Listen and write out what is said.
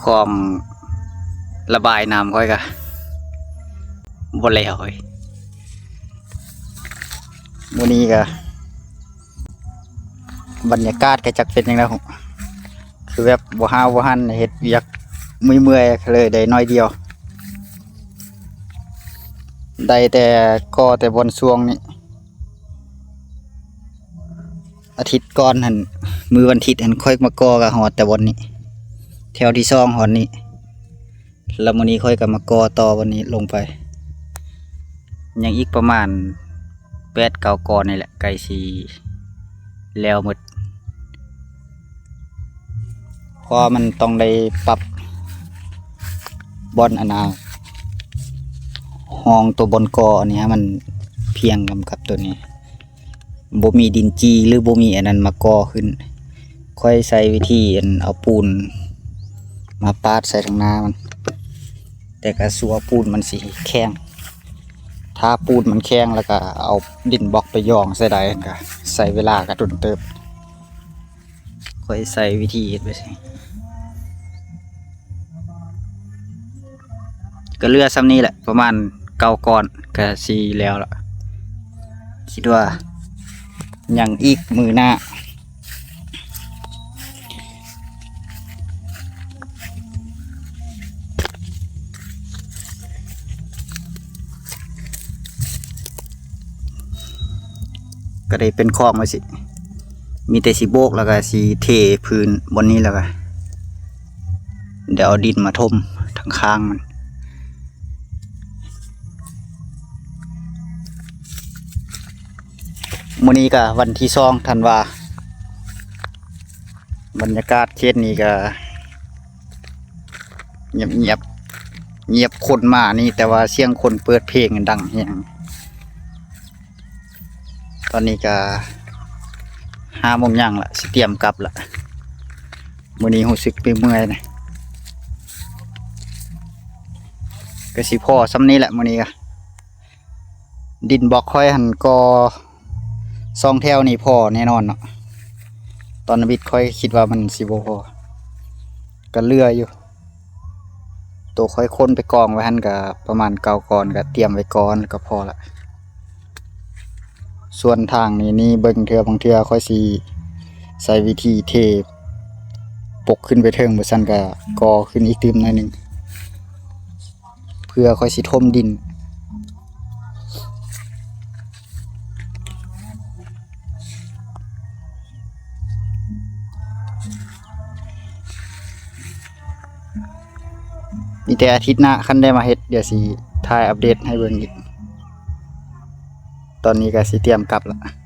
ກອງລະບາຍນ້ຳຂ້ອຍກະບໍ່ແລ້ວເອີຍ. ມື້ນີ້ກະບັນຍາກາດກະຈັກເປັນຈັ່ງໃດ ຄືແບບບໍ່ຫ້າວບໍ່ຫັນ ເຮັດວຽກເມື່ອຍໆ ກະເລີຍໄດ້ໜ້ອຍດຽວ ໄດ້ແຕ່ກໍ່ແຕ່ບ່ອນຊ່ວງນີ້. ອາທິດກ່ອນຫັ້ນ ມື້ວັນທິດຫັ້ນ ຂ້ອຍມາກໍ່ກະຮອດແຕ່ບ່ອນນີ້ ແຖວທີສອງຮອດນີ້ ແລ້ວມື້ນີ້ຂ້ອຍກະມາກໍ່ຕໍ່ບ່ອນນີ້ລົງໄປ ຍັງອີກປະມານແປດເກົ້າກ້ອນນີ້ແຫຼະ ໃກ້ຊິແລ້ວໝົດ. ເພາະວ່າມັນຕ້ອງໄດ້ປັບບ່ອນອັນນ່າ ຮ່ອງໂຕບ່ອນກໍ່ອັນນີ້ໃຫ້ມັນພຽງກັນກັບໂຕນີ້ ບໍ່ມີດິນຈີ່ ຫຼື ບໍ່ມີອັນນັ້ນມາກໍ່ຂຶ້ນ. ຂ້ອຍໃຊ້ວິທີອັນເອົາປູນມາປາດໃສ່ທາງໜ້າມັນ ແຕ່ກະຊົ່ວປູນມັນຊິແຂງ ຖ້າປູນມັນແຂງແລ້ວກະເອົາດິນບລັອກໄປຢອງໃສ່ໄດ້ ກະໃຊ້ເວລາກະດົນເຕີບ. ຂ້ອຍໃຊ້ວິທີເຮັດແບບນີ້ ກະເຫຼືອຊ່ຳນີ້ແຫຼະ ປະມານເກົ້າກ້ອນກະຊິແລ້ວລະ ຄິດວ່າຍັງອີກມື້ໜ້າ. ກະໄດ້ເປັນຂອງໄວ້ຊິ ມີແຕ່ຊິໂບກ ແລ້ວກະຊິເທພື້ນບ່ອນນີ້ ແລ້ວກະດຽວເອົາດິນມາຖົມທາງຂ້າງມັນ. ມື້ນີ້ກະວັນທີສອງທັນວາ ບັນຍາກາດເຂດນີ້ກະງຽບໆ ງຽບຄົນມານີ້ ແຕ່ວ່າສຽງຄົນເປີດເພງດັງແຮງ. ຕອນນີ້ກະຫ້າໂມງຍ່າງລະ ຊິຕຽມກັບລະ ມື້ນີ້ຮູ້ສຶກເມື່ອຍໆ ນະ ກະຊິພໍ່ຊ່ຳນີ້ແຫຼະມື້ນີ້ກະ. ດິນບລັອກຂ້ອຍຫັ້ນກໍສອງແຖວນີ້ພໍແນ່ນອນເນາະ ຕອນທຳອິດຂ້ອຍຄິດວ່າມັນຊິບໍ່ພໍ ກະເຫຼືອຢູ່ ໂຕຂ້ອຍຂົນໄປກອງໄວ້ຫັ້ນກະປະມານເກົ້າກ້ອນ ກະຕຽມໄວ້ກ່ອນກະພໍລະ. ສ່ວນທາງນີ້ນີ້ເບິ່ງເທື່ອ ບາງເທື່ອຂ້ອຍຊິໃຊ້ວິທີເທປົກຂຶ້ນໄປເທິງ ບໍ່ຊັ້ນກະກໍ່ຂຶ້ນອີກຕື່ມໜ້ອຍໜຶ່ງ ເພື່ອຂ້ອຍຊິຖົມດິນ. ມີແຕ່ອາທິດໜ້າ ຄັນໄດ້ມາເຮັດ ດຽວຊິຖ່າຍອັບເດດໃຫ້ເບິ່ງອີກ. ຕອນນີ້ກະຊິຕຽມກັບລະ.